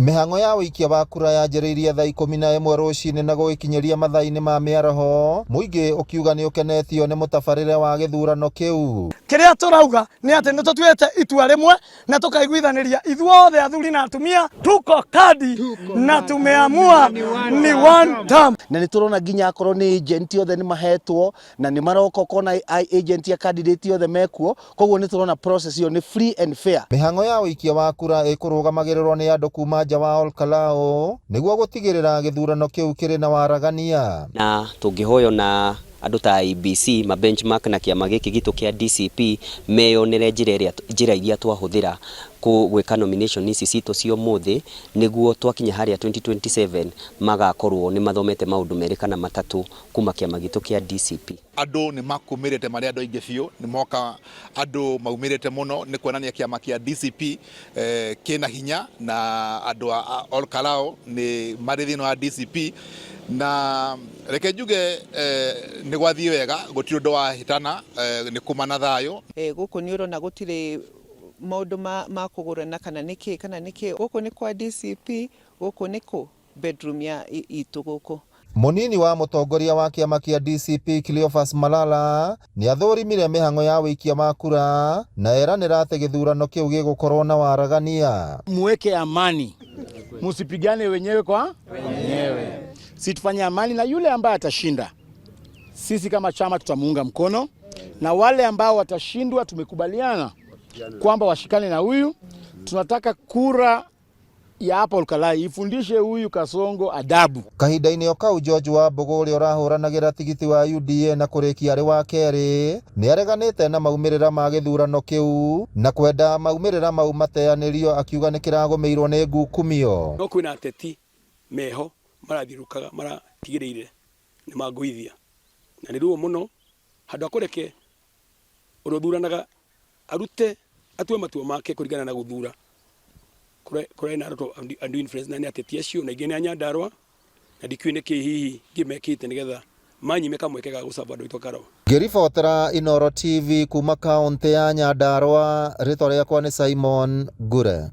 Mĩhang'o ya ũikia wa kura yanjĩrĩirie thaa 11 rũcinĩ na gũgĩkinyĩria mathaa-inĩ ma mĩaraho, mũingĩ ũkiuga nĩ ũkenetio nĩ mũtabarĩre wa gĩthurano kĩu. Kĩrĩa tũrauga nĩ atĩ nĩ tũtuĩte itua rĩmwe na tũkaiguithanĩria ithuothe athuri na atumia, tuko kadi na tumeamua ni one term. Na nĩ tũrona nginya akorwo nĩ agent othe nĩ mahetwo na nĩ maroka, ũkona agent ya candidate othe mekuo, koguo nĩ tũrona process ĩyo nĩ free and fair. Mĩhang'o ya ũikia wa kura ĩkũrũgamagĩrĩrwo nĩ andũ kuma nja wa Olkalau nĩguo gũtigĩrĩra gĩthurano kĩu kĩrĩ na waragania. Na tũngĩhoywo na andũ ta IEBC ma benchmark na kĩama gĩkĩ gitũ kĩa DCP meyonere njĩra ĩrĩa njĩra iria twahũthĩra gwĩka nomination ici citũ cia ũmũthĩ, nĩguo twakinya harĩa 2027 magakorwo nĩ mathomete maũndũ merĩ kana matatũ kuma kĩama gitũ kĩa DCP. Andũ nĩ makumĩrĩte marĩ andũ aingĩ biũ, nĩ moka andũ maumĩrĩte mũno, nĩ kuonania kĩama kĩa DCP eh, kĩna hinya na andũ a Ol Kalou nĩ marĩ thĩinĩ wa DCP na reke njuge eh, nĩ gwathiĩ wega, gũtirĩ ũndũ wahĩtana, eh, nĩ kuma na thayũ. Gũkũ nĩ ũrona gũtirĩ maũndũ ma kũgũrana kana nĩkĩ kana nĩkĩ, gũkũ nĩ kwa DCP, gũkũ nĩ kũ bedroom ya itũ gũkũ. Mũnini wa mũtongoria wa kĩama kĩa DCP Cleophas Malala nĩ athũrimire mĩhang'o ya ũikia wa kura na eranĩra atĩ gĩthurano kĩu gĩgũkorwo na waragania. Muweke amani, musipigane wenyewe kwa wenyewe, si tufanye amani na yule ambaye atashinda, sisi kama chama tutamuunga mkono, na wale ambao watashindwa tumekubaliana kwamba washikane na huyu. Tunataka kura ya hapa Olkalou ifundishe huyu Kasongo adabu. Kahinda-inĩ o kau George Wambugu ũrĩa ũrahũranagĩra tigiti wa UDA na kũrĩkia arĩ wa kerĩ nĩ areganĩte na maumĩrĩra ma gĩthurano kĩu na kwenda maumĩrĩra mau mateanĩrio, akiuga nĩ kĩragũmĩirwo nĩ ngukumio. No kwĩna ateti meho marathiũrũrũkaga maratigĩrĩire nĩ mangũithia, na nĩ ruo mũno handũ ha kũreke ũrĩa ũthuranaga arute atue matua make kũringana na gũthura kũrĩa na lot of undue influence, na nĩ ateti acio na ingĩ nĩ a Nyandarua, na ndikĩũĩ nĩkĩ hihi ngĩmekĩte nĩgetha manyime kamweke ga gũcaba andũ aitũ a Karau. Ngĩribotera Inooro TV kuma kaũntĩ ya Nyandarua, rĩtwa rĩakwa nĩ Simon Ngure.